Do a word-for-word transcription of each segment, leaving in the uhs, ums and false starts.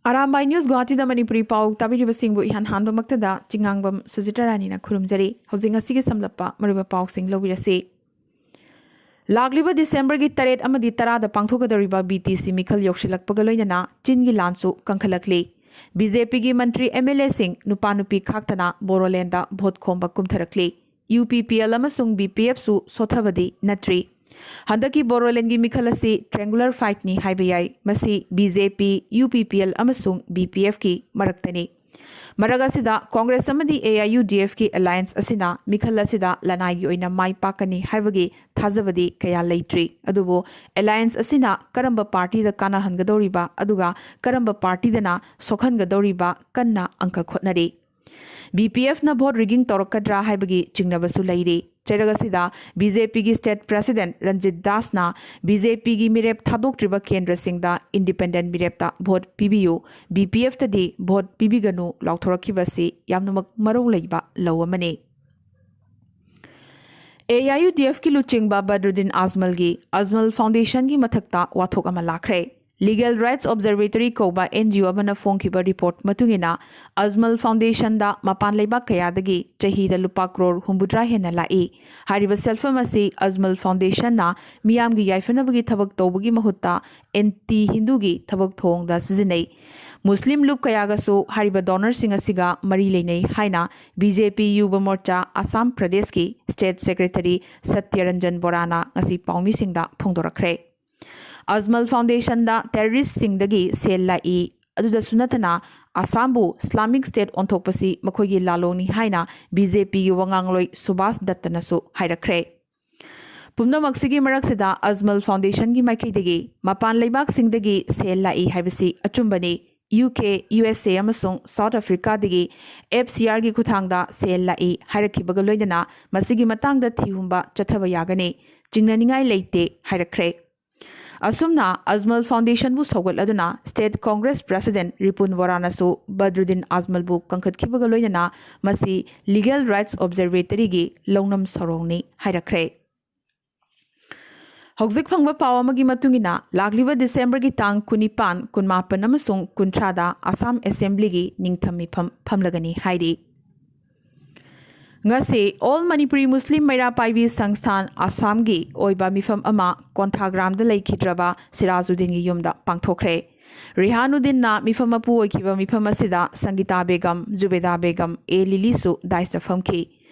Arambai news ꯒꯨꯋꯥꯍꯥꯇꯤꯗ Manipuri ꯄꯥꯎ ꯇꯥꯕꯤꯔꯤꯕꯁꯤꯡꯕꯨ ꯏꯍꯥꯟ ꯍꯥꯟꯕꯃꯛꯇꯗ ꯆꯤꯉꯥꯡꯕꯝ ꯁꯨꯖꯤꯇꯥ ꯔꯥꯅꯤꯅ ꯈꯨꯔꯨꯝꯖꯔꯤ꯫ ꯍꯧꯖꯤꯛ ꯉꯁꯤꯒꯤ ꯁꯝꯂꯞꯄ ꯃꯔꯨꯑꯣꯏꯕ ꯄꯥꯎꯁꯤꯡ ꯂꯧꯕꯤꯔꯁꯤ꯫ ꯂꯥꯛꯂꯤꯕ ꯗꯤꯁꯦꯝꯕꯔꯒꯤ ꯇꯔꯦꯠ ꯑꯃꯗꯤ ꯇꯔꯥꯗ ꯄꯥꯡꯊꯣꯛꯀꯗꯧꯔꯤꯕ ꯕꯤ ꯇꯤ ꯁꯤ ꯃꯤꯈꯜ ꯌꯧꯁꯤꯜꯂꯛꯄꯒ ꯂꯣꯏꯅꯅ ꯆꯤꯟꯒꯤ ꯂꯥꯟꯁꯨ ꯀꯟꯈꯠꯂꯛꯂꯤ꯫ ꯕꯤ ꯖꯦ ꯄꯤꯒꯤ ꯃꯟꯇ꯭ꯔꯤ ꯑꯦꯝ ꯑꯦꯜ ꯑꯦꯁꯤꯡ ꯅꯨꯄꯥ ꯅꯨꯄꯤ ꯈꯥꯛꯇꯅ ꯕꯣꯔꯣꯂꯦꯟꯗ ꯚꯣꯠ ꯈꯣꯝꯕ ꯀꯨꯝꯊꯔꯛꯂꯤ꯫ ꯌꯨ ꯄꯤ ꯄꯤ ꯑꯦꯜ ꯑꯃꯁꯨꯡ ꯕꯤ ꯄꯤ ꯑꯦꯐꯁꯨ ꯁꯣꯠꯊꯕꯗꯤ ꯅꯠꯇ꯭ꯔꯤ꯫ ꯍꯟꯗꯛꯀꯤ ꯕꯣꯔꯣꯂꯦꯟꯒꯤ ꯃꯤꯈꯜ ꯑꯁꯤ triangular fightꯅꯤ ꯍꯥꯏꯕ ꯌꯥꯏ꯫ ꯃꯁꯤ ꯕꯤ ꯖꯦ ꯄꯤ, ꯌꯨ ꯄꯤ ꯄꯤ ꯑꯦꯜ ꯑꯃꯁꯨꯡ ꯕꯤ ꯄꯤ ꯑꯦꯐꯀꯤ ꯃꯔꯛꯇꯅꯤ꯫ ꯃꯔꯛ ꯑꯁꯤꯗ ꯀꯣꯡꯒ꯭ꯔꯦꯁ ꯑꯃꯗꯤ A I U D ꯑꯦꯐꯀꯤ alliance ꯑꯁꯤꯅ ꯃꯤꯈꯜ ꯑꯁꯤꯗ ꯂꯅꯥꯏꯒꯤ ꯑꯣꯏꯅ ꯃꯥꯏ ꯄꯥꯛꯀꯅꯤ ꯍꯥꯏꯕꯒꯤ ꯊꯥꯖꯕꯗꯤ ꯀꯌꯥ ꯂꯩꯇ꯭ꯔꯤ꯫ ꯑꯗꯨꯕꯨ alliance ꯑꯁꯤꯅ ꯀꯔꯝꯕ ꯄꯥꯔꯇꯤꯗ ꯀꯥꯟꯅꯍꯟꯒꯗꯧꯔꯤꯕ ꯑꯗꯨꯒ ꯀꯔꯝꯕ ꯄꯥꯔꯇꯤꯗꯅ ꯁꯣꯛꯍꯟꯒꯗꯧꯔꯤꯕ ꯀꯟꯅ ꯑꯪꯀ ꯈꯣꯠꯅꯔꯤ꯫ ꯕꯤ ꯄꯤ ꯑꯦꯐꯅ ꯚꯣꯠ rigging ꯇꯧꯔꯛꯀꯗ꯭ꯔꯥ ꯍꯥꯏꯕꯒꯤ ꯆꯤꯡꯅꯕꯁꯨ ꯂꯩꯔꯤ꯫ ꯆꯩꯔꯛ ꯑꯁꯤꯗ ꯕꯤ ꯖꯦ ꯄꯤꯒꯤ state president ꯔꯟꯖꯤꯠ ꯗꯥꯁꯅ ꯕꯤ ꯖꯦ ꯄꯤꯒꯤ ꯃꯤꯔꯦꯞ ꯊꯥꯗꯣꯛꯇ꯭ꯔꯤꯕ ꯀꯦꯟꯗ꯭ꯔꯁꯤꯡꯗ independent ꯃꯤꯔꯦꯞꯇ ꯚꯣꯠ ꯄꯤꯕꯤꯌꯨ, ꯕꯤ ꯄꯤ ꯑꯦꯐꯇꯗꯤ ꯚꯣꯠ ꯄꯤꯕꯤꯒꯅꯨ ꯂꯥꯎꯊꯣꯔꯛꯈꯤꯕꯁꯤ ꯌꯥꯝꯅꯃꯛ ꯃꯔꯧ ꯂꯩꯕ ꯂꯧ ꯑꯃꯅꯤ꯫ ꯑꯦ ꯑꯥꯏ ꯌꯨ ꯗꯤ ꯑꯦꯐꯀꯤ ꯂꯨꯆꯤꯡꯕ ꯕꯗ꯭ꯔꯨꯗꯤꯟ ꯑꯖꯃꯜꯒꯤ ꯑꯖꯃꯜ ꯐꯥꯎꯟꯗꯦꯁꯟꯒꯤ ꯃꯊꯛꯇ ꯋꯥꯊꯣꯛ ꯑꯃ ꯂꯥꯛꯈ꯭ꯔꯦ꯫ Legal Rights Observatory ꯀꯧꯕ ꯑꯦꯟ ꯖꯤ ꯑꯣ ꯑꯃꯅ ꯐꯣꯡꯈꯤꯕ ꯔꯤꯄꯣꯔꯠ ꯃꯇꯨꯡ ꯏꯟꯅ, ꯑꯖꯃꯜ ꯐꯥꯎꯟꯗꯦꯁꯟꯗ ꯃꯄꯥꯟ ꯂꯩꯕꯥꯛ ꯀꯌꯥꯗꯒꯤ ꯆꯍꯤꯗ ꯂꯨꯄꯥ ꯀ꯭ꯔꯣꯔ ꯍꯨꯝꯐꯨꯇꯔꯥ ꯍꯦꯟꯅ ꯂꯥꯛꯏ꯫ ꯍꯥꯏꯔꯤꯕ ꯁꯦꯜꯐꯝ ꯑꯁꯤ ꯑꯖꯃꯜ ꯐꯥꯎꯟꯗꯦꯁꯟꯅ ꯃꯤꯌꯥꯝꯒꯤ ꯌꯥꯏꯐꯅꯕꯒꯤ ꯊꯕꯛ ꯇꯧꯕꯒꯤ ꯃꯍꯨꯠꯇ ꯑꯦꯟꯇꯤ ꯍꯤꯟꯗꯨꯒꯤ ꯊꯕꯛ ꯊꯧꯑꯣꯡꯗ ꯁꯤꯖꯤꯟꯅꯩ꯫ ꯃꯨꯁꯂꯤꯝ ꯂꯨꯞ ꯀꯌꯥꯒꯁꯨ ꯍꯥꯏꯔꯤꯕ ꯗꯣꯅꯔꯁꯤꯡ ꯑꯁꯤꯒ ꯃꯔꯤ ꯂꯩꯅꯩ ꯍꯥꯏꯅ ꯕꯤ ꯖꯦ ꯄꯤ ꯌꯨꯕ ꯃꯣꯔꯆꯥ ꯑꯁꯥꯝ ꯄ꯭ꯔꯗꯦꯁꯀꯤ ꯁ꯭ꯇꯦꯠ ꯁꯦꯀ꯭ꯔꯦꯇꯔꯤ ꯁꯠꯌꯔꯟꯖꯟ ꯕꯣꯔꯥꯅ ꯉꯁꯤ ꯄꯥꯎꯃꯤꯁꯤꯡꯗ ꯐꯣꯡꯗꯣꯔꯛꯈ꯭ꯔꯦ꯫ ꯑꯖꯃꯜ ꯐꯥꯎꯟꯗꯦꯁꯟꯗ ꯇꯦꯔꯣꯔꯤꯁ꯭ꯠꯁꯤꯡꯗꯒꯤ ꯁꯦꯜ ꯂꯥꯛꯏ꯫ ꯑꯗꯨꯗꯁꯨ ꯅꯠꯇꯅ ꯑꯁꯥꯝꯕꯨ ꯏꯁꯂꯥꯃꯤꯛ ꯁ꯭ꯇꯦꯠ ꯑꯣꯟꯊꯣꯛꯄꯁꯤ ꯃꯈꯣꯏꯒꯤ ꯂꯥꯂꯣꯡꯅꯤ ꯍꯥꯏꯅ ꯕꯤ ꯖꯦ ꯄꯤꯒꯤ ꯋꯥꯉꯥꯡꯂꯣꯏ ꯁꯨꯕꯥꯁ ꯗꯠꯇꯅꯁꯨ ꯍꯥꯏꯔꯛꯈ꯭ꯔꯦ꯫ ꯄꯨꯝꯅꯃꯛꯁꯤꯒꯤ ꯃꯔꯛꯁꯤꯗ ꯑꯖꯃꯜ ꯐꯥꯎꯟꯗꯦꯁꯟꯒꯤ ꯃꯥꯏꯀꯩꯗꯒꯤ ꯃꯄꯥꯟ ꯂꯩꯕꯥꯛꯁꯤꯡꯗꯒꯤ ꯁꯦꯜ ꯂꯥꯛꯏ ꯍꯥꯏꯕꯁꯤ ꯑꯆꯨꯝꯕꯅꯤ꯫ ꯌꯨ ꯀꯦ, ꯌꯨ ꯑꯦꯁ ꯑꯦ ꯑꯃꯁꯨꯡ ꯁꯥꯎꯠ ꯑꯐ꯭ꯔꯤꯀꯥꯗꯒꯤ ꯑꯦꯐ ꯁꯤ ꯑꯥꯔꯒꯤ ꯈꯨꯠꯊꯥꯡꯗ ꯁꯦꯜ ꯂꯥꯛꯏ ꯍꯥꯏꯔꯛꯈꯤꯕꯒ ꯂꯣꯏꯅꯅ ꯃꯁꯤꯒꯤ ꯃꯇꯥꯡꯗ ꯊꯤꯍꯨꯝꯕ ꯆꯠꯊꯕ ꯌꯥꯒꯅꯤ꯫ ꯆꯤꯡꯅꯅꯤꯡꯉꯥꯏ ꯂꯩꯇꯦ ꯍꯥꯏꯔꯛꯈ꯭ꯔꯦ꯫ ꯑꯁꯨꯝꯅ ꯑꯖꯃꯜ ꯐꯥꯎꯟꯗꯦꯁꯟꯕꯨ ꯁꯧꯒꯠꯂꯗꯨꯅ ꯁ꯭ꯇꯦꯠ ꯀꯣꯡꯒ꯭ꯔꯦꯁ ꯄ꯭ꯔꯦꯁꯤꯗꯦꯟꯠ ꯔꯤꯄꯨꯟ ꯕꯣꯔꯥꯅꯁꯨ ꯕꯗ꯭ꯔꯨꯗꯤꯟ ꯑꯖꯃꯜꯕꯨ ꯀꯟꯈꯠꯈꯤꯕꯒ ꯂꯣꯏꯅꯅ ꯃꯁꯤ ꯂꯤꯒꯦꯜ ꯔꯥꯏꯠꯁ ꯑꯣꯕꯖꯔꯕꯦꯇꯔꯤꯒꯤ ꯂꯧꯅꯝ ꯁꯧꯔꯣꯡꯅꯤ ꯍꯥꯏꯔꯛꯈ꯭ꯔꯦ꯫ ꯍꯧꯖꯤꯛ ꯐꯪꯕ ꯄꯥꯎ ꯑꯃꯒꯤ ꯃꯇꯨꯡ ꯏꯟꯅ, ꯂꯥꯛꯂꯤꯕ ꯗꯤꯁꯦꯝꯕꯔꯒꯤ ꯇꯥꯡ ꯀꯨꯟꯅꯤꯄꯥꯟ, ꯀꯨꯟꯃꯥꯄꯟ ꯑꯃꯁꯨꯡ ꯀꯨꯟꯊ꯭ꯔꯥꯗ ꯑꯁꯥꯝ ꯑꯦꯁꯦꯝꯕ꯭ꯂꯤꯒꯤ ꯅꯤꯡꯊꯝ ꯃꯤꯐꯝ ꯐꯝꯂꯒꯅꯤ ꯍꯥꯏꯔꯤ꯫ ꯉꯁꯤ ꯑꯣꯜ ꯃꯅꯤꯄꯨꯔꯤ ꯃꯨꯁꯂꯤꯝ ꯃꯩꯔꯥ ꯄꯥꯏꯕꯤ ꯁꯪꯁꯊꯥꯟ ꯑꯁꯥꯝꯒꯤ ꯑꯣꯏꯕ ꯃꯤꯐꯝ ꯑꯃ ꯀꯣꯟꯊꯥꯒ꯭ꯔꯥꯝꯗ ꯂꯩꯈꯤꯗ꯭ꯔꯕ ꯁꯤꯔꯥꯖꯨꯗꯤꯟꯒꯤ ꯌꯨꯝꯗ ꯄꯥꯡꯊꯣꯛꯈ꯭ꯔꯦ꯫ ꯔꯤꯍꯥꯅꯨꯗꯤꯟꯅ ꯃꯤꯐꯝ ꯃꯄꯨ ꯑꯣꯏꯈꯤꯕ ꯃꯤꯐꯝ ꯑꯁꯤꯗ ꯁꯪꯒꯤꯇꯥ ꯕꯦꯒꯝ, ꯖꯨꯕꯦꯗꯥ ꯕꯦꯒꯝ, ꯑꯦ ꯂꯤꯂꯤꯁꯨ ꯗꯥꯏꯁꯇ ꯐꯝꯈꯤ꯫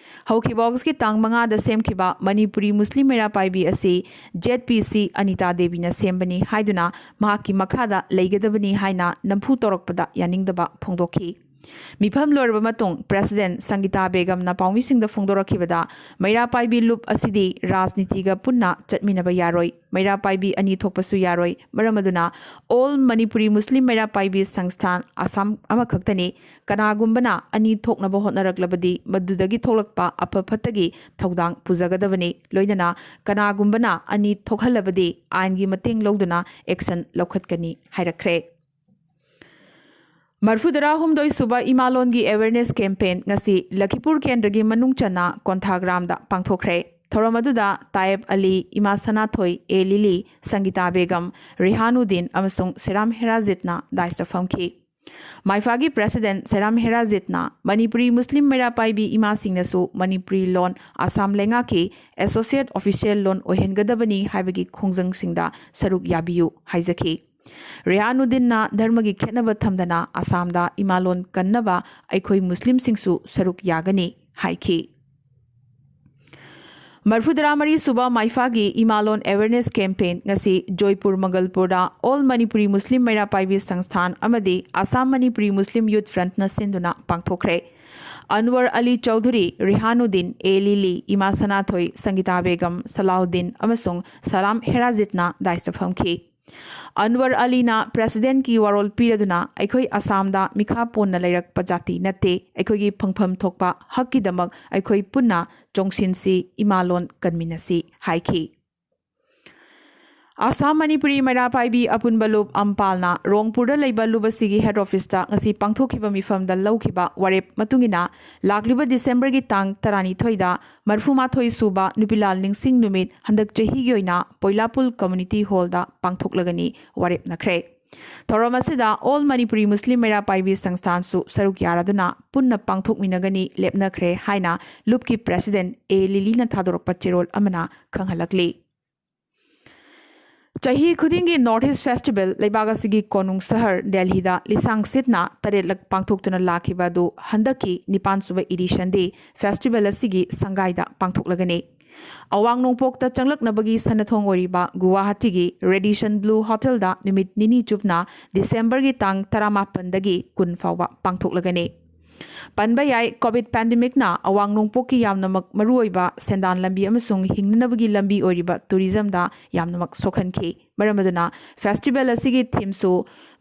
ꯍꯧꯈꯤꯕ ꯑꯣꯒꯁꯀꯤ ꯇꯥꯡ ꯃꯉꯥꯗ ꯁꯦꯝꯈꯤꯕ ꯃꯅꯤꯄꯨꯔꯤ ꯃꯨꯁꯂꯤꯝ ꯃꯩꯔꯥ ꯄꯥꯏꯕꯤ ꯑꯁꯤ ꯖꯦꯠ ꯄꯤ ꯁꯤ ꯑꯅꯤꯇꯥ ꯗꯦꯕꯤꯅ ꯁꯦꯝꯕꯅꯤ ꯍꯥꯏꯗꯨꯅ ꯃꯍꯥꯛꯀꯤ ꯃꯈꯥꯗ ꯂꯩꯒꯗꯕꯅꯤ ꯍꯥꯏꯅ ꯅꯝꯐꯨ ꯇꯧꯔꯛꯄꯗ ꯌꯥꯅꯤꯡꯗꯕ ꯐꯣꯡꯗꯣꯛꯈꯤ꯫ ꯃꯤꯐꯝ ꯂꯣꯏꯔꯕ ꯃꯇꯨꯡ ꯄ꯭ꯔꯦꯁꯤꯗꯦꯟꯠ ꯁꯪꯒꯤꯇꯥ ꯕꯦꯒꯝꯅ ꯄꯥꯎꯃꯤꯁꯤꯡꯗ ꯐꯣꯡꯗꯣꯔꯛꯈꯤꯕꯗ, ꯃꯩꯔꯥ ꯄꯥꯏꯕꯤ ꯂꯨꯞ ꯑꯁꯤꯗꯤ ꯔꯥꯖꯅꯤꯇꯤꯒ ꯄꯨꯟꯅ ꯆꯠꯃꯤꯟꯅꯕ ꯌꯥꯔꯣꯏ, ꯃꯩꯔꯥ ꯄꯥꯏꯕꯤ ꯑꯅꯤ ꯊꯣꯛꯄꯁꯨ ꯌꯥꯔꯣꯏ, ꯃꯔꯝ ꯑꯗꯨꯅ ꯑꯣꯜ ꯃꯅꯤꯄꯨꯔꯤ ꯃꯨꯁꯂꯤꯝ ꯃꯩꯔꯥ ꯄꯥꯏꯕꯤ ꯁꯪꯁꯊꯥꯟ ꯑꯁꯥꯝ ꯑꯃꯈꯛꯇꯅꯤ꯫ ꯀꯅꯥꯒꯨꯝꯕꯅ ꯑꯅꯤ ꯊꯣꯛꯅꯕ ꯍꯣꯠꯅꯔꯛꯂꯕꯗꯤ ꯃꯗꯨꯗꯒꯤ ꯊꯣꯛꯂꯛꯄ ꯑꯐ ꯐꯠꯇꯒꯤ ꯊꯧꯗꯥꯡ ꯄꯨꯖꯒꯗꯕꯅꯤ, ꯂꯣꯏꯅꯅ ꯀꯅꯥꯒꯨꯝꯕꯅ ꯑꯅꯤ ꯊꯣꯛꯍꯜꯂꯕꯗꯤ ꯑꯥꯏꯟꯒꯤ ꯃꯇꯦꯡ ꯂꯧꯗꯨꯅ ꯑꯦꯛꯁꯟ ꯂꯧꯈꯠꯀꯅꯤ ꯍꯥꯏꯔꯛꯈ꯭ꯔꯦ꯫ ꯃꯔꯐꯨꯇꯔꯥ ꯍꯨꯝꯗꯣꯏ ꯁꯨꯕ ꯏꯃꯥꯂꯣꯟꯒꯤ ꯑꯦꯋꯦꯔꯅꯦꯁ ꯀꯦꯝꯄꯦꯟ ꯉꯁꯤ ꯂꯈꯤꯄꯨꯔ ꯀꯦꯟꯗ꯭ꯔꯒꯤ ꯃꯅꯨꯡ ꯆꯟꯅ ꯀꯣꯟꯊꯥꯒ꯭ꯔꯥꯝꯗ ꯄꯥꯡꯊꯣꯛꯈ꯭ꯔꯦ꯫ ꯊꯧꯔꯝ ꯑꯗꯨꯗ ꯇꯥꯏꯕ ꯑꯂꯤ, ꯏꯃꯥ ꯁꯅꯥꯊꯣꯏ, ꯑꯦ ꯂꯤꯂꯤ, ꯁꯪꯒꯤꯇꯥ ꯕꯦꯒꯝ, ꯔꯤꯍꯥꯅꯨꯗꯤꯟ ꯑꯃꯁꯨꯡ ꯁꯦꯔꯥꯝ ꯍꯦꯔꯥꯖꯤꯠꯅ ꯗꯥꯏꯁꯇ ꯐꯝꯈꯤ꯫ ꯃꯥꯏꯐꯥꯒꯤ ꯄ꯭ꯔꯦꯁꯤꯗꯦꯟꯠ ꯁꯦꯔꯥꯝ ꯍꯦꯔꯥꯖꯤꯠꯅ ꯃꯅꯤꯄꯨꯔꯤ ꯃꯨꯁꯂꯤꯝ ꯃꯩꯔꯥ ꯄꯥꯏꯕꯤ ꯏꯃꯥꯁꯤꯡꯅꯁꯨ ꯃꯅꯤꯄꯨꯔꯤ ꯂꯣꯟ ꯑꯁꯥꯝ ꯂꯩꯉꯥꯛꯀꯤ ꯑꯦꯁꯣꯁꯤꯌꯦꯠ ꯑꯣꯐꯤꯁꯤꯌꯦꯜ ꯂꯣꯟ ꯑꯣꯏꯍꯟꯒꯗꯕꯅꯤ ꯍꯥꯏꯕꯒꯤ ꯈꯣꯡꯖꯪꯁꯤꯡꯗ ꯁꯔꯨꯛ ꯌꯥꯕꯤꯌꯨ ꯍꯥꯏꯖꯈꯤ꯫ ꯔꯦꯍꯥꯅꯨꯗꯤꯟꯅ ꯙꯔꯃꯒꯤ ꯈꯦꯠꯅꯕ ꯊꯝꯗꯅ ꯑꯁꯥꯝꯗ ꯏꯃꯥꯂꯣꯟ ꯀꯟꯅꯕ ꯑꯩꯈꯣꯏ ꯃꯨꯁꯂꯤꯝꯁꯤꯡꯁꯨ ꯁꯔꯨꯛ ꯌꯥꯒꯅꯤ ꯍꯥꯏꯈꯤ꯫ ꯃꯔꯐꯨꯇꯔꯥ ꯃꯔꯤ ꯁꯨꯕ ꯃꯥꯏꯐꯥꯒꯤ ꯏꯃꯥꯂꯣꯟ ꯑꯦꯋꯦꯔꯅꯦꯁ ꯀꯦꯝꯄꯦꯟ ꯉꯁꯤ ꯖꯣꯏꯄꯨꯔ ꯃꯪꯒꯜꯄꯨꯔꯗ ꯑꯣꯜ ꯃꯅꯤꯄꯨꯔꯤ ꯃꯨꯁꯂꯤꯝ ꯃꯩꯔꯥ ꯄꯥꯏꯕꯤ ꯁꯪꯁꯊꯥꯟ ꯑꯃꯗꯤ ꯑꯁꯥꯝ ꯃꯅꯤꯄꯨꯔꯤ ꯃꯨꯁꯂꯤꯝ ꯌꯨꯠ ꯐ꯭ꯔꯟꯠꯅ ꯁꯤꯟꯗꯨꯅ ꯄꯥꯡꯊꯣꯛꯈ꯭ꯔꯦ꯫ ꯑꯟꯋꯔ ꯑꯂꯤ ꯆꯧꯙꯨꯔꯤ, ꯔꯤꯍꯥꯅꯨꯗꯤꯟ, ꯑꯦ ꯂꯤꯂꯤ, ꯏꯃꯥ ꯁꯅꯥꯊꯣꯏ, ꯁꯪꯒꯤꯇꯥ ꯕꯦꯒꯝ, ꯁꯂꯥꯎꯗꯤꯟ ꯑꯃꯁꯨꯡ ꯁꯂꯥꯝ ꯍꯦꯔꯥꯖꯤꯠꯅ ꯗꯥꯏꯁꯇ ꯐꯝꯈꯤ꯫ ꯑꯟꯋꯔ ꯑꯂꯤꯅ ꯄ꯭ꯔꯦꯁꯤꯗꯦꯟꯠꯀꯤ ꯋꯥꯔꯣꯜ ꯄꯤꯔꯗꯨꯅ, "ꯑꯩꯈꯣꯏ ꯑꯁꯥꯝꯗ ꯃꯤꯈꯥ ꯄꯣꯟꯅ ꯂꯩꯔꯛꯄ ꯖꯥꯇꯤ ꯅꯠꯇꯦ, ꯑꯩꯈꯣꯏꯒꯤ ꯐꯪꯐꯝ ꯊꯣꯛꯄ ꯍꯛꯀꯤꯗꯃꯛ ꯑꯩꯈꯣꯏ ꯄꯨꯟꯅ ꯆꯣꯡꯁꯤꯟꯁꯤ, ꯏꯃꯥꯂꯣꯟ ꯀꯟꯃꯤꯟꯅꯁꯤ" ꯍꯥꯏꯈꯤ꯫ ꯑꯁꯥꯝ ꯃꯅꯤꯄꯨꯔꯤ ꯃꯩꯔꯥ ꯄꯥꯏꯕꯤ ꯑꯄꯨꯟꯕ ꯂꯨꯞ ꯑꯝꯄꯥꯜꯅ ꯔꯣꯡꯄꯨꯔꯗ ꯂꯩꯕ ꯂꯨꯞ ꯑꯁꯤꯒꯤ ꯍꯦꯗ ꯑꯣꯐꯤꯁꯇ ꯉꯁꯤ ꯄꯥꯡꯊꯣꯛꯈꯤꯕ ꯃꯤꯐꯝꯗ ꯂꯧꯈꯤꯕ ꯋꯥꯔꯦꯞ ꯃꯇꯨꯡ ꯏꯟꯅ, ꯂꯥꯛꯂꯤꯕ ꯗꯤꯁꯦꯝꯕꯔꯒꯤ ꯇꯥꯡ ꯇꯔꯥꯅꯤꯊꯣꯏꯗ ꯃꯔꯤꯐꯨꯃꯥꯊꯣꯏ ꯁꯨꯕ ꯅꯨꯄꯤꯂꯥꯜ ꯅꯤꯡꯁꯤꯡ ꯅꯨꯃꯤꯠ ꯍꯟꯗꯛ ꯆꯍꯤꯒꯤ ꯑꯣꯏꯅ ꯄꯣꯏꯂꯥꯄꯨꯜ ꯀꯝꯃ꯭ꯌꯨꯅꯤꯇꯤ ꯍꯣꯜꯗ ꯄꯥꯡꯊꯣꯛꯂꯒꯅꯤ ꯋꯥꯔꯦꯞꯅꯈ꯭ꯔꯦ꯫ ꯊꯧꯔꯝ ꯑꯁꯤꯗ ꯑꯣꯜ ꯃꯅꯤꯄꯨꯔꯤ ꯃꯨꯁꯂꯤꯝ ꯃꯩꯔꯥ ꯄꯥꯏꯕꯤ ꯁꯪꯁꯊꯥꯟꯁꯨ ꯁꯔꯨꯛ ꯌꯥꯔꯗꯨꯅ ꯄꯨꯟꯅ ꯄꯥꯡꯊꯣꯛꯃꯤꯟꯅꯒꯅꯤ ꯂꯦꯞꯅꯈ꯭ꯔꯦ ꯍꯥꯏꯅ ꯂꯨꯞꯀꯤ ꯄ꯭ꯔꯦꯁꯤꯗꯦꯟꯠ ꯑꯦ ꯂꯤꯂꯤꯅ ꯊꯥꯗꯣꯔꯛꯄ ꯆꯦꯔꯣꯜ ꯑꯃꯅ ꯈꯪꯍꯜꯂꯛꯂꯤ꯫ ꯆꯍꯤ ꯈꯨꯗꯤꯡꯒꯤ ꯅꯣꯔꯠ ꯏꯁ ꯐꯦꯁꯇꯤꯚꯦꯜ ꯂꯩꯕꯥꯛ ꯑꯁꯤꯒꯤ ꯀꯣꯅꯨꯡ ꯁꯍꯔ ꯗꯦꯜꯍꯤꯗ ꯂꯤꯁꯥꯡ ꯁꯤꯠꯅ ꯇꯔꯦꯠꯂꯛ ꯄꯥꯡꯊꯣꯛꯇꯨꯅ ꯂꯥꯛꯈꯤꯕ ꯑꯗꯨ ꯍꯟꯗꯛꯀꯤ ꯅꯤꯄꯥꯟ ꯁꯨꯕ ꯏꯗꯤꯁꯟꯗꯤ ꯐꯦꯁꯇꯤꯚꯦꯜ ꯑꯁꯤꯒꯤ ꯁꯪꯒꯥꯏꯗ ꯄꯥꯡꯊꯣꯛꯂꯒꯅꯤ꯫ ꯑꯋꯥꯡ ꯅꯣꯡꯄꯣꯛꯇ ꯆꯪꯂꯛꯅꯕꯒꯤ ꯁꯟꯅꯊꯣꯡ ꯑꯣꯏꯔꯤꯕ ꯒꯨꯋꯥꯍꯥꯇꯤꯒꯤ ꯔꯦꯗꯤꯁꯟ ꯕ꯭ꯂꯨ ꯍꯣꯇꯦꯜꯗ ꯅꯨꯃꯤꯠ ꯅꯤꯅꯤ ꯆꯨꯞꯅ ꯗꯤꯁꯦꯝꯕꯔꯒꯤ ꯇꯥꯡ ꯇꯔꯥꯃꯥꯄꯟꯗꯒꯤ ꯀꯨꯟ ꯐꯥꯎꯕ ꯄꯥꯡꯊꯣꯛꯂꯒꯅꯤ꯫ ꯄꯟꯕ ꯌꯥꯏ, ꯀꯣꯚꯤꯗ ꯄꯦꯟꯗꯦꯃꯤꯛꯅ ꯑꯋꯥꯡ ꯅꯣꯡꯄꯣꯛꯀꯤ ꯌꯥꯝꯅꯃꯛ ꯃꯔꯨꯑꯣꯏꯕ ꯁꯦꯟꯗꯥꯟ ꯂꯝꯕꯤ ꯑꯃꯁꯨꯡ ꯍꯤꯡꯅꯅꯕꯒꯤ ꯂꯝꯕꯤ ꯑꯣꯏꯔꯤꯕ ꯇꯨꯔꯤꯖꯝꯗ ꯌꯥꯝꯅꯃꯛ ꯁꯣꯛꯍꯟꯈꯤ꯫ ꯃꯔꯝ ꯑꯗꯨꯅ ꯐꯦꯁꯇꯤꯚꯦꯜ ꯑꯁꯤꯒꯤ ꯊꯤꯝꯁꯨ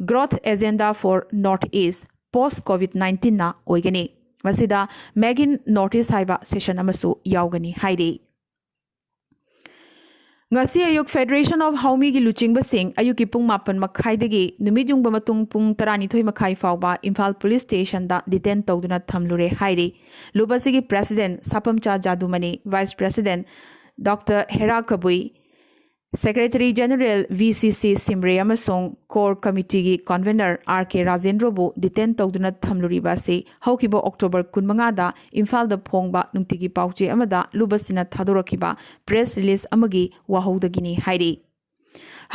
Growth Agenda for North East Post COVID nineteenꯅ ꯑꯣꯏꯒꯅꯤ꯫ ꯃꯁꯤꯗ Made in North East ꯍꯥꯏꯕ ꯁꯦꯁꯟ ꯑꯃꯁꯨ ꯌꯥꯎꯒꯅꯤ ꯍꯥꯏꯔꯤ꯫ ꯉꯁꯤ ꯑꯌꯨꯛ Federation of ꯍꯥꯎꯃꯤꯒꯤ ꯂꯨꯆꯤꯡꯕꯁꯤꯡ ꯑꯌꯨꯛꯀꯤ ꯄꯨꯡ ꯃꯥꯄꯟ ꯃꯈꯥꯏꯗꯒꯤ ꯅꯨꯃꯤꯠ ꯌꯨꯡꯕ ꯃꯇꯨꯡ ꯄꯨꯡ ꯇꯔꯥꯅꯤꯊꯣꯏ ꯃꯈꯥꯏ ꯐꯥꯎꯕ ꯏꯝꯐꯥꯜ ꯄꯨꯂꯤꯁ ꯁ꯭ꯇꯦꯁꯟꯗ ꯗꯤꯇꯦꯟ ꯇꯧꯗꯨꯅ ꯊꯝꯂꯨꯔꯦ ꯍꯥꯏꯔꯤ꯫ ꯂꯨꯞ ꯑꯁꯤꯒꯤ ꯄ꯭ꯔꯦꯁꯤꯗꯦꯟꯠ ꯁꯥꯄꯝꯆꯥ ꯖꯥꯗꯨꯃꯅꯤ, ꯚꯥꯏꯁ ꯄ꯭ꯔꯦꯁꯤꯗꯦꯟꯠ ꯗꯣꯛꯇꯔ ꯍꯦꯔꯥ ꯀꯕꯨꯏ, ꯁꯦꯀ꯭ꯔꯦꯇꯔꯤ ꯖꯦꯅꯔꯦꯜ ꯚꯤ ꯁꯤ ꯁꯤ ꯁꯤꯝꯔꯦ ꯑꯃꯁꯨꯡ ꯀꯣꯔ ꯀꯃꯤꯇꯤꯒꯤ ꯀꯟꯚꯦꯅꯔ ꯑꯥꯔ ꯀꯦ ꯔꯥꯖꯦꯟꯗ꯭ꯔꯕꯨ ꯗꯤꯇꯦꯟ ꯇꯧꯗꯨꯅ ꯊꯝꯂꯨꯔꯤꯕ ꯑꯁꯤ ꯍꯧꯈꯤꯕ ꯑꯣꯛꯇꯣꯕꯔ ꯀꯨꯟꯃꯉꯥꯗ ꯏꯝꯐꯥꯜꯗ ꯐꯣꯡꯕ ꯅꯨꯡꯇꯤꯒꯤ ꯄꯥꯎꯆꯦ ꯑꯃꯗ ꯂꯨꯞ ꯑꯁꯤꯅ ꯊꯥꯗꯣꯔꯛꯈꯤꯕ ꯄ꯭ꯔꯦꯁ ꯔꯤꯂꯤꯖ ꯑꯃꯒꯤ ꯋꯥꯍꯧꯗꯒꯤꯅꯤ ꯍꯥꯏꯔꯤ꯫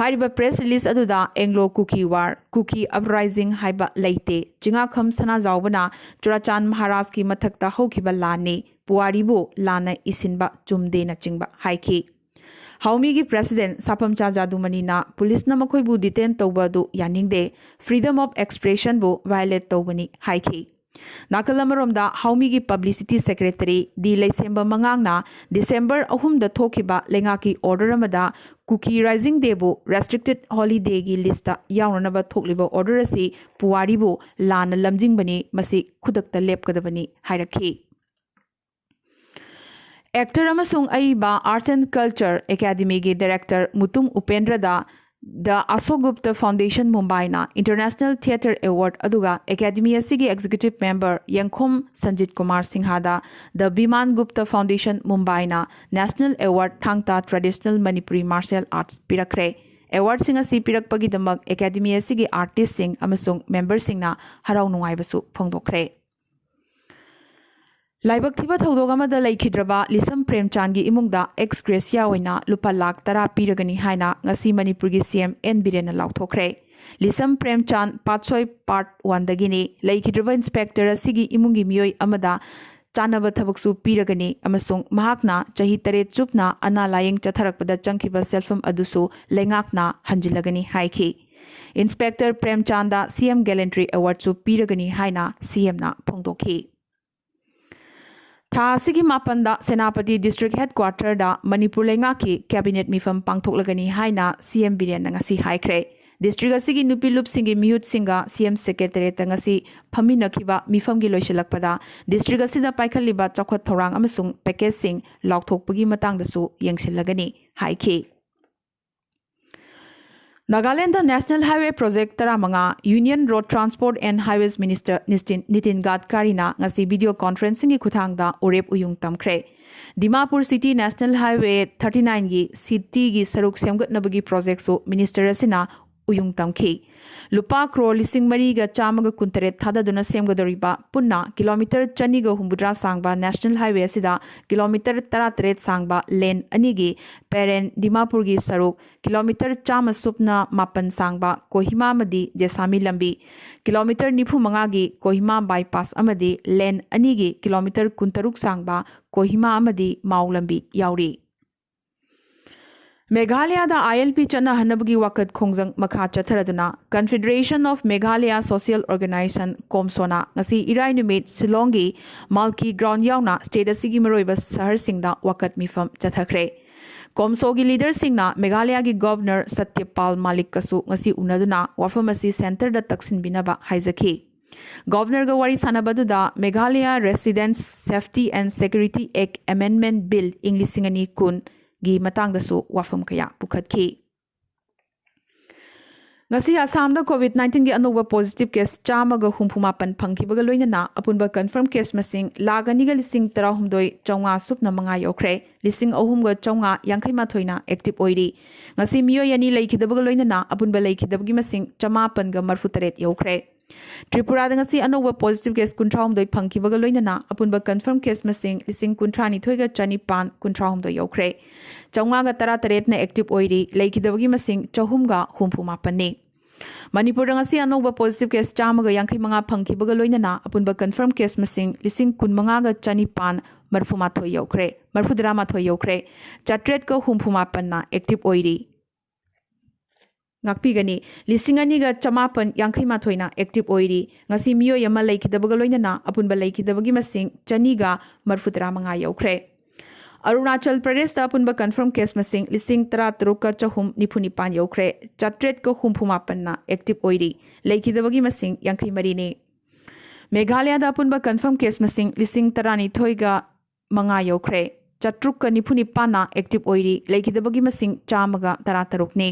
ꯍꯥꯏꯔꯤꯕ ꯄ꯭ꯔꯦꯁ ꯔꯤꯂꯤꯖ ꯑꯗꯨꯗ ꯑꯦꯡꯒ꯭ꯂꯣ ꯀꯨꯀꯤ ꯋꯥꯔ, ꯀꯨꯀꯤ ꯑꯞꯔꯥꯏꯖꯤꯡ ꯍꯥꯏꯕ ꯂꯩꯇꯦ, ꯆꯤꯉꯥꯈꯝ ꯁꯅꯥꯖꯥꯎꯕꯅ ꯆꯨꯔꯥꯆꯥꯟ ꯃꯍꯥꯔꯥꯖꯀꯤ ꯃꯊꯛꯇ ꯍꯧꯈꯤꯕ ꯂꯥꯟꯅꯤ, ꯄꯨꯋꯥꯔꯤꯕꯨ ꯂꯥꯟꯅ ꯏꯁꯤꯟꯕ ꯆꯨꯝꯗꯦꯅꯆꯤꯡꯕ ꯍꯥꯏꯈꯤ꯫ ꯍꯥꯎꯃꯤꯒꯤ ꯄ꯭ꯔꯦꯁꯤꯗꯦꯟꯠ ꯁꯥꯄꯝꯆꯥ ꯖꯥꯗꯨꯃꯅꯤꯅ ꯄꯨꯂꯤꯁꯅ ꯃꯈꯣꯏꯕꯨ ꯗꯤꯇꯦꯟ ꯇꯧꯕ ꯑꯗꯨ ꯌꯥꯅꯤꯡꯗꯦ, ꯐ꯭ꯔꯤꯗꯝ ꯑꯣꯐ ꯑꯦꯛꯁꯄ꯭ꯔꯦꯁꯟꯕꯨ ꯚꯥꯏꯑꯣꯂꯦꯠ ꯇꯧꯕꯅꯤ ꯍꯥꯏꯈꯤ꯫ ꯅꯥꯀꯜ ꯑꯃꯔꯣꯝꯗ ꯍꯥꯎꯃꯤꯒꯤ ꯄꯕ꯭ꯂꯤꯁꯤꯇꯤ ꯁꯦꯀ꯭ꯔꯦꯇꯔꯤ ꯗꯤ ꯂꯩꯁꯦꯝꯕ ꯃꯉꯥꯡꯅ ꯗꯤꯁꯦꯝꯕꯔ ꯑꯍꯨꯝꯗ ꯊꯣꯛꯈꯤꯕ ꯂꯩꯉꯥꯛꯀꯤ ꯑꯣꯔꯗꯔ ꯑꯃꯗ ꯀꯨꯀꯤ ꯔꯥꯏꯖꯤꯡ ꯗꯦꯕꯨ ꯔꯦꯁꯇ꯭ꯔꯤꯛꯇꯦꯗ ꯍꯣꯂꯤꯗꯦꯒꯤ ꯂꯤꯁꯇ ꯌꯥꯎꯅꯅꯕ ꯊꯣꯛꯂꯤꯕ ꯑꯣꯔꯗꯔ ꯑꯁꯤ ꯄꯨꯋꯥꯔꯤꯕꯨ ꯂꯥꯟꯅ ꯂꯝꯖꯤꯡꯕꯅꯤ, ꯃꯁꯤ ꯈꯨꯗꯛꯇ ꯂꯦꯞꯀꯗꯕꯅꯤ ꯍꯥꯏꯔꯛꯈꯤ꯫ ꯑꯦꯛꯇꯔ ꯑꯃꯁꯨꯡ ꯑꯏꯕ Arts and Culture Academyꯒꯤ ꯗꯥꯏꯔꯦꯛꯇꯔ ꯃꯨꯇꯨꯝ ꯎꯄꯦꯟꯗ꯭ꯔꯗ The Ashok Gupta Foundation Mumbaiꯅ International Theatre Award ꯑꯗꯨꯒ ꯑꯦꯀꯥꯗꯃꯤ ꯑꯁꯤꯒꯤ executive member Yengkhom Sanjit Kumar ꯁꯤꯡꯍꯗ The Biman Gupta Foundation Mumbaiꯅ National Award Thang Ta Traditional Manipuri Martial Arts ꯄꯤꯔꯛꯈ꯭ꯔꯦ꯫ ꯑꯦꯋꯥꯔꯗꯁꯤꯡ ꯑꯁꯤ ꯄꯤꯔꯛꯄꯒꯤꯗꯃꯛ ꯑꯦꯀꯥꯗꯃꯤ ꯑꯁꯤꯒꯤ ꯑꯥꯔꯇꯤꯁꯁꯤꯡ ꯑꯃꯁꯨꯡ ꯃꯦꯝꯕꯔꯁꯤꯡꯅ ꯍꯔꯥꯎ ꯅꯨꯡꯉꯥꯏꯕꯁꯨ ꯐꯣꯡꯗꯣꯛꯈ꯭ꯔꯦ꯫ ꯂꯥꯏꯕꯛ ꯊꯤꯕ ꯊꯧꯗꯣꯛ ꯑꯃꯗ ꯂꯩꯈꯤꯗ꯭ꯔꯕ ꯂꯤꯁꯝ ꯄ꯭ꯔꯦꯝꯆꯥꯟꯒꯤ ꯏꯃꯨꯡꯗ ꯑꯦꯛꯁ ꯒ꯭ꯔꯦꯁꯤꯌꯥ ꯑꯣꯏꯅ ꯂꯨꯄꯥ ꯂꯥꯈ ꯇꯔꯥ ꯄꯤꯔꯒꯅꯤ ꯍꯥꯏꯅ ꯉꯁꯤ ꯃꯅꯤꯄꯨꯔꯒꯤ ꯁꯤ ꯑꯦꯝ ꯑꯦꯟ ꯕꯤꯔꯦꯟꯅ ꯂꯥꯎꯊꯣꯛꯈ꯭ꯔꯦ꯫ ꯂꯤꯁꯝ ꯄ꯭ꯔꯦꯝꯆꯥꯟ Patsoi part ꯋꯥꯟꯗꯒꯤꯅꯤ꯫ ꯂꯩꯈꯤꯗ꯭ꯔꯕ ꯏꯟꯁꯄꯦꯛꯇꯔ ꯑꯁꯤꯒꯤ ꯏꯃꯨꯡꯒꯤ ꯃꯤꯑꯣꯏ ꯑꯃꯗ ꯆꯥꯅꯕ ꯊꯕꯛꯁꯨ ꯄꯤꯔꯒꯅꯤ ꯑꯃꯁꯨꯡ ꯃꯍꯥꯛꯅ ꯆꯍꯤ ꯇꯔꯦꯠ ꯆꯨꯞꯅ ꯑꯅꯥ ꯂꯥꯌꯦꯡ ꯆꯠꯊꯔꯛꯄꯗ ꯆꯪꯈꯤꯕ ꯁꯦꯜꯐꯝ ꯑꯗꯨꯁꯨ ꯂꯩꯉꯥꯛꯅ ꯍꯟꯖꯤꯜꯂꯒꯅꯤ ꯍꯥꯏꯈꯤ꯫ ꯏꯟꯁꯄꯦꯛꯇꯔ ꯄ꯭ꯔꯦꯝꯆꯥꯟꯗ ꯁꯤ ꯑꯦꯝ ꯒꯦꯂꯦꯟꯇ꯭ꯔꯤ ꯑꯦꯋꯥꯔꯗꯁꯨ ꯄꯤꯔꯒꯅꯤ ꯍꯥꯏꯅ ꯁꯤ ꯑꯦꯝꯅ ꯐꯣꯡꯗꯣꯛꯈꯤ꯫ ꯊꯥ ꯑꯁꯤꯒꯤ ꯃꯥꯄꯟꯗ ꯁꯦꯅꯥꯄꯇꯤ ꯗꯤꯁꯇ꯭ꯔꯤꯛ ꯍꯦꯗꯀ꯭ꯋꯥꯇꯔꯗ ꯃꯅꯤꯄꯨꯔ ꯂꯩꯉꯥꯛꯀꯤ ꯀꯦꯕꯤꯅꯦꯠ ꯃꯤꯐꯝ ꯄꯥꯡꯊꯣꯛꯂꯒꯅꯤ ꯍꯥꯏꯅ ꯁꯤ ꯑꯦꯝ ꯕꯤꯔꯦꯟꯅ ꯉꯁꯤ ꯍꯥꯏꯈ꯭ꯔꯦ꯫ ꯗꯤꯁꯇ꯭ꯔꯤꯛ ꯑꯁꯤꯒꯤ ꯅꯨꯄꯤ ꯂꯨꯞꯁꯤꯡꯒꯤ ꯃꯤꯍꯨꯠꯁꯤꯡꯒ ꯁꯤ ꯑꯦꯝ ꯁꯦꯀ꯭ꯔꯦꯇꯔꯤꯌꯦꯠꯇ ꯉꯁꯤ ꯐꯝꯃꯤꯟꯅꯈꯤꯕ ꯃꯤꯐꯝꯒꯤ ꯂꯣꯏꯁꯤꯜꯂꯛꯄꯗ ꯗꯤꯁꯇ꯭ꯔꯤꯛ ꯑꯁꯤꯗ ꯄꯥꯏꯈꯠꯂꯤꯕ ꯆꯥꯎꯈꯠ ꯊꯧꯔꯥꯡ ꯑꯃꯁꯨꯡ ꯄꯦꯀꯦꯖꯁꯤꯡ ꯂꯥꯎꯊꯣꯛꯄꯒꯤ ꯃꯇꯥꯡꯗꯁꯨ ꯌꯦꯡꯁꯤꯜꯂꯒꯅꯤ ꯍꯥꯏꯈꯤ꯫ ꯅꯥꯒꯥꯂꯦꯟꯗ National Highway Project ꯇꯔꯥꯃꯉꯥ Union Road Transport and Highways Minister ꯅꯤꯁꯇꯤꯟ-, Nitin ꯒꯥꯗꯀꯥꯔꯤꯅ ꯉꯁꯤ ꯚꯤꯗꯤꯑꯣ ꯀꯣꯟꯐꯔꯦꯟꯁꯤꯡꯒꯤ ꯈꯨꯠꯊꯥꯡꯗ ꯎꯔꯦꯞ ꯎꯌꯨꯡ ꯇꯝꯈ꯭ꯔꯦ꯫ Dimapur city National Highway thirty ꯅꯥꯏꯟꯒꯤ ꯁꯤꯇꯤꯒꯤ ꯁꯔꯨꯛ ꯁꯦꯝꯒꯠꯅꯕꯒꯤ ꯄ꯭ꯔꯣꯖꯦꯛꯁꯨ ꯃꯤꯅꯤꯁꯇꯔ ꯑꯁꯤꯅ ꯎꯌꯨꯡ ꯇꯝꯈꯤ꯫ ꯂꯨꯄꯥ ꯀ꯭ꯔꯣꯔ ꯂꯤꯁꯤꯡ ꯃꯔꯤꯒ ꯆꯥꯝꯃꯒ ꯀꯨꯟꯇꯔꯦꯠ ꯊꯥꯗꯗꯨꯅ ꯁꯦꯝꯒꯗꯧꯔꯤꯕ ꯄꯨꯟꯅ ꯀꯤꯂꯣꯃꯤꯇꯔ ꯆꯅꯤꯒ ꯍꯨꯝꯐꯨꯇꯔꯥ ꯁꯥꯡꯕ National Highway ꯑꯁꯤꯗ ꯀꯤꯂꯣꯃꯤꯇꯔ ꯇꯔꯥꯇꯔꯦꯠ ꯁꯥꯡꯕ ꯂꯦꯟ ꯑꯅꯤꯒꯤ ꯄꯦꯔꯦꯟ ꯗꯤꯃꯥꯄꯨꯔꯒꯤ ꯁꯔꯨꯛ, ꯀꯤꯂꯣꯃꯤꯇꯔ ꯆꯥꯝꯃ ꯁꯨꯞꯅ ꯃꯥꯄꯟ ꯁꯥꯡꯕ ꯀꯣꯍꯤꯃꯥ ꯑꯃꯗꯤ ꯖꯦꯁꯥꯃꯤ ꯂꯝꯕꯤ, ꯀꯤꯂꯣꯃꯤꯇꯔ ꯅꯤꯐꯨ ꯃꯉꯥꯒꯤ ꯀꯣꯍꯤꯃꯥ ꯕꯥꯏꯄꯥꯁ ꯑꯃꯗꯤ ꯂꯦꯟ ꯑꯅꯤꯒꯤ ꯀꯤꯂꯣꯃꯤꯇꯔ ꯀꯨꯟꯇꯔꯨꯛ ꯁꯥꯡꯕ ꯀꯣꯍꯤꯃꯥ ꯑꯃꯗꯤ ꯃꯥꯎ ꯂꯝꯕꯤ ꯌꯥꯎꯔꯤ꯫ ꯃꯦꯘꯥꯂꯌꯥꯗ ꯑꯥꯏ ꯑꯦꯜ ꯄꯤ ꯆꯠꯅꯍꯟꯅꯕꯒꯤ ꯋꯥꯀꯠ ꯈꯣꯡꯖꯪ ꯃꯈꯥ ꯆꯠꯊꯔꯗꯨꯅ Confederation of Meghalaya Social Organization, ꯀꯣꯝꯁꯣꯅ ꯉꯁꯤ ꯏꯔꯥꯏ ꯅꯨꯃꯤꯠ ꯁꯤꯂꯣꯡꯒꯤ ꯃꯥꯜꯀꯤ ꯒ꯭ꯔꯥꯎꯟ ꯌꯥꯎꯅ ꯁ꯭ꯇꯦꯠ ꯑꯁꯤꯒꯤ ꯃꯔꯨꯑꯣꯏꯕ ꯁꯍꯔꯁꯤꯡꯗ ꯋꯥꯀꯠ ꯃꯤꯐꯝ ꯆꯠꯊꯈ꯭ꯔꯦ꯫ ꯀꯣꯝꯁꯣꯒꯤ ꯂꯤꯗꯔꯁꯤꯡꯅ ꯃꯦꯘꯥꯂꯌꯥꯒꯤ ꯒꯣꯚꯔꯅꯔ ꯁꯇ꯭ꯌꯄꯥꯜ ꯃꯥꯂꯤꯛꯀꯁꯨ ꯉꯁꯤ ꯎꯅꯗꯨꯅ ꯋꯥꯐꯝ ꯑꯁꯤ ꯁꯦꯟꯇꯔꯗ ꯇꯛꯁꯤꯟꯕꯤꯅꯕ ꯍꯥꯏꯖꯈꯤ꯫ ꯒꯣꯚꯔꯅꯔꯒ ꯋꯥꯔꯤ ꯁꯥꯟꯅꯕ ꯑꯗꯨꯗ Meghalaya Residents Safety and Security Act Amendment Bill ꯏꯪ ꯂꯤꯁꯤꯡ ꯑꯅꯤ ꯀꯨꯟꯒꯤ ꯃꯇꯥꯡꯗꯁꯨ ꯋꯥꯐꯝ ꯀꯌꯥ ꯄꯨꯈꯠꯈꯤ꯫ ꯉꯁꯤ ꯑꯁꯥꯝꯗ COVID nineteen ꯒꯤ ꯑꯅꯧꯕ positive case ꯆꯥꯝꯃꯒ ꯍꯨꯝꯐꯨ ꯃꯥꯄꯟ ꯐꯪꯈꯤꯕꯒ ꯂꯣꯏꯅꯅ ꯑꯄꯨꯟꯕ confirm case ꯃꯁꯤꯡ ꯂꯥꯈ ꯑꯅꯤꯒ ꯂꯤꯁꯤꯡ ꯇꯔꯥꯍꯨꯝꯗꯣꯏ ꯆꯥꯝꯃꯉꯥ ꯁꯨꯞꯅ ꯃꯉꯥ ꯌꯧꯈ꯭ꯔꯦ꯫ ꯂꯤꯁꯤꯡ ꯑꯍꯨꯝꯒ ꯆꯥꯝꯃꯉꯥ ꯌꯥꯡꯈꯩ ꯃꯥꯊꯣꯏꯅ active ꯑꯣꯏꯔꯤ꯫ ꯉꯁꯤ ꯃꯤꯑꯣꯏ ꯑꯅꯤ ꯂꯩꯈꯤꯗꯕꯒ ꯂꯣꯏꯅꯅ ꯑꯄꯨꯟꯕ ꯂꯩꯈꯤꯗꯕꯒꯤ ꯃꯁꯤꯡ ꯆꯃꯥꯄꯟꯒ ꯃꯔꯐꯨ ꯇꯔꯦꯠ ꯌꯧꯈ꯭ꯔꯦ꯫ ꯇ꯭ꯔꯤꯄꯨꯔꯥꯗ ꯉꯁꯤ ꯑꯅꯧꯕ positive case ꯀꯨꯟꯊ꯭ꯔꯥ ꯍꯨꯝꯗꯣꯏ ꯐꯪꯈꯤꯕꯒ ꯂꯣꯏꯅꯅ ꯑꯄꯨꯟꯕ confirm case ꯃꯁꯤꯡ ꯂꯤꯁꯤꯡ ꯀꯨꯟꯊ꯭ꯔꯥ ꯅꯤꯊꯣꯏꯒ ꯆꯅꯤꯄꯥꯟ ꯀꯨꯟꯊ꯭ꯔꯥ ꯍꯨꯝꯗꯣꯏ ꯌꯧꯈ꯭ꯔꯦ꯫ ꯆꯥꯝꯃꯉꯥꯒ ꯇꯔꯥ ꯇꯔꯦꯠꯅ active ꯑꯣꯏꯔꯤ꯫ ꯂꯩꯈꯤꯗꯕꯒꯤ ꯃꯁꯤꯡ ꯆꯍꯨꯝꯒ ꯍꯨꯝꯐꯨ ꯃꯥꯄꯟꯅꯤ꯫ ꯃꯅꯤꯄꯨꯔꯗ ꯉꯁꯤ ꯑꯅꯧꯕ positive case ꯆꯥꯝꯃꯒ ꯌꯥꯡꯈꯩ ꯃꯉꯥ ꯐꯪꯈꯤꯕꯒ ꯂꯣꯏꯅꯅ ꯑꯄꯨꯟꯕ confirm case ꯃꯁꯤꯡ ꯂꯤꯁꯤꯡ ꯀꯨꯟꯃꯉꯥꯒ ꯆꯅꯤꯄꯥꯟ ꯃꯔꯐꯨ ꯃꯥꯊꯣꯏ ꯌꯧꯈ꯭ꯔꯦ꯫ ꯃꯔꯐꯨ ꯇꯔꯥ ꯃꯥꯊꯣꯏ ꯌꯧꯈ꯭ꯔꯦ꯫ ꯆꯥꯇ꯭ꯔꯦꯠꯀ ꯍꯨꯝꯐꯨ ꯃꯥꯄꯟꯅ active ꯑꯣꯏꯔꯤ꯫ ꯉꯥꯛꯄꯤꯒꯅꯤ, ꯂꯤꯁꯤꯡ ꯑꯅꯤꯒ ꯆꯃꯥꯄꯟ ꯌꯥꯡꯈꯩ ꯃꯥꯊꯣꯏꯅ active ꯑꯣꯏꯔꯤ꯫ ꯉꯁꯤ ꯃꯤꯑꯣꯏ ꯑꯃ ꯂꯩꯈꯤꯗꯕꯒ ꯂꯣꯏꯅꯅ ꯑꯄꯨꯟꯕ ꯂꯩꯈꯤꯗꯕꯒꯤ ꯃꯁꯤꯡ ꯆꯅꯤꯒ ꯃꯔꯐꯨ ꯇꯔꯥ ꯃꯉꯥ ꯌꯧꯈ꯭ꯔꯦ꯫ ꯑꯔꯨꯅꯥꯆꯜ ꯄ꯭ꯔꯗꯦꯁꯇ ꯑꯄꯨꯟꯕ confirm case ꯃꯁꯤꯡ ꯂꯤꯁꯤꯡ ꯇꯔꯥ ꯇꯔꯨꯛꯀ ꯆꯍꯨꯝ ꯅꯤꯐꯨ ꯅꯤꯄꯥꯟ ꯌꯧꯈ꯭ꯔꯦ꯫ ꯆꯥꯇ꯭ꯔꯦꯠꯀ ꯍꯨꯝꯐꯨ ꯃꯥꯄꯟꯅ active ꯑꯣꯏꯔꯤ꯫ ꯂꯩꯈꯤꯗꯕꯒꯤ ꯃꯁꯤꯡ ꯌꯥꯡꯈꯩ ꯃꯔꯤꯅꯤ꯫ ꯃꯦꯘꯥꯂꯌꯥꯗ ꯑꯄꯨꯟꯕ confirm case ꯃꯁꯤꯡ ꯂꯤꯁꯤꯡ ꯇꯔꯥꯅꯤꯊꯣꯏꯒ ꯃꯉꯥ ꯌꯧꯈ꯭ꯔꯦ꯫ ꯆꯥꯇ꯭ꯔꯨꯛꯀ ꯅꯤꯐꯨ ꯅꯤꯄꯥꯟꯅ active ꯑꯣꯏꯔꯤ꯫ ꯂꯩꯈꯤꯗꯕꯒꯤ ꯃꯁꯤꯡ ꯆꯥꯝꯃꯒ ꯇꯔꯥ ꯇꯔꯨꯛꯅꯤ꯫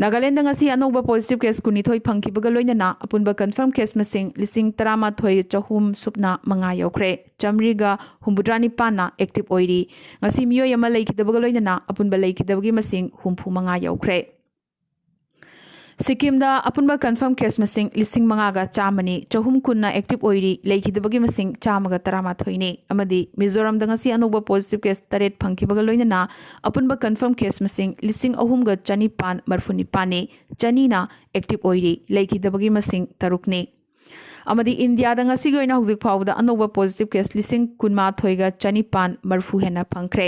ꯅꯥꯒꯥꯂꯦꯟꯗ ꯉꯁꯤ ꯑꯅꯧꯕ positive case ꯀꯨꯟꯅꯤꯊꯣꯏ ꯐꯪꯈꯤꯕꯒ ꯂꯣꯏꯅꯅ ꯑꯄꯨꯟꯕ confirm case ꯃꯁꯤꯡ ꯂꯤꯁꯤꯡ ꯇꯔꯥꯃꯥꯊꯣꯏ ꯆꯍꯨꯝ ꯁꯨꯞꯅ ꯃꯉꯥ ꯌꯧꯈ꯭ꯔꯦ꯫ ꯆꯥꯃꯔꯤꯒ ꯍꯨꯝꯐꯨꯇꯔꯥ ꯅꯤꯄꯥꯟꯅ active ꯑꯣꯏꯔꯤ꯫ ꯉꯁꯤ ꯃꯤꯑꯣꯏ ꯑꯃ ꯂꯩꯈꯤꯗꯕꯒ ꯂꯣꯏꯅꯅ ꯑꯄꯨꯟꯕ ꯂꯩꯈꯤꯗꯕꯒꯤ ꯃꯁꯤꯡ ꯍꯨꯝꯐꯨ ꯃꯉꯥ ꯌꯧꯈ꯭ꯔꯦ꯫ ꯁꯤꯛꯀꯤꯝꯗ ꯑꯄꯨꯟꯕ confirm case ꯃꯁꯤꯡ ꯂꯤꯁꯤꯡ ꯃꯉꯥꯒ ꯆꯥꯝꯃꯅꯤ, ꯆꯍꯨꯝ ꯀꯨꯟꯅ active ꯑꯣꯏꯔꯤ, ꯂꯩꯈꯤꯗꯕꯒꯤ ꯃꯁꯤꯡ ꯆꯥꯝꯃꯒ ꯇꯔꯥꯃꯥꯊꯣꯏꯅꯤ꯫ ꯑꯃꯗꯤ ꯃꯤꯖꯣꯔꯥꯝꯗ ꯉꯁꯤ ꯑꯅꯧꯕ positive case ꯇꯔꯦꯠ ꯐꯪꯈꯤꯕꯒ ꯂꯣꯏꯅꯅ ꯑꯄꯨꯟꯕ confirm case ꯃꯁꯤꯡ ꯂꯤꯁꯤꯡ ꯑꯍꯨꯝꯒ ꯆꯅꯤꯄꯥꯟ ꯃꯔꯐꯨ ꯅꯤꯄꯥꯟꯅꯤ, ꯆꯅꯤꯅ active ꯑꯣꯏꯔꯤ, ꯂꯩꯈꯤꯗꯕꯒꯤ ꯃꯁꯤꯡ ꯇꯔꯨꯛꯅꯤ꯫ ꯑꯃꯗꯤ ꯏꯟꯗꯤꯌꯥꯗ ꯉꯁꯤꯒꯤ ꯑꯣꯏꯅ ꯍꯧꯖꯤꯛ ꯐꯥꯎꯕꯗ ꯑꯅꯧꯕ positive case ꯂꯤꯁꯤꯡ ꯀꯨꯟꯃꯥꯊꯣꯏꯒ ꯆꯅꯤꯄꯥꯟ ꯃꯔꯐꯨ ꯍꯦꯟꯅ ꯐꯪꯈ꯭ꯔꯦ꯫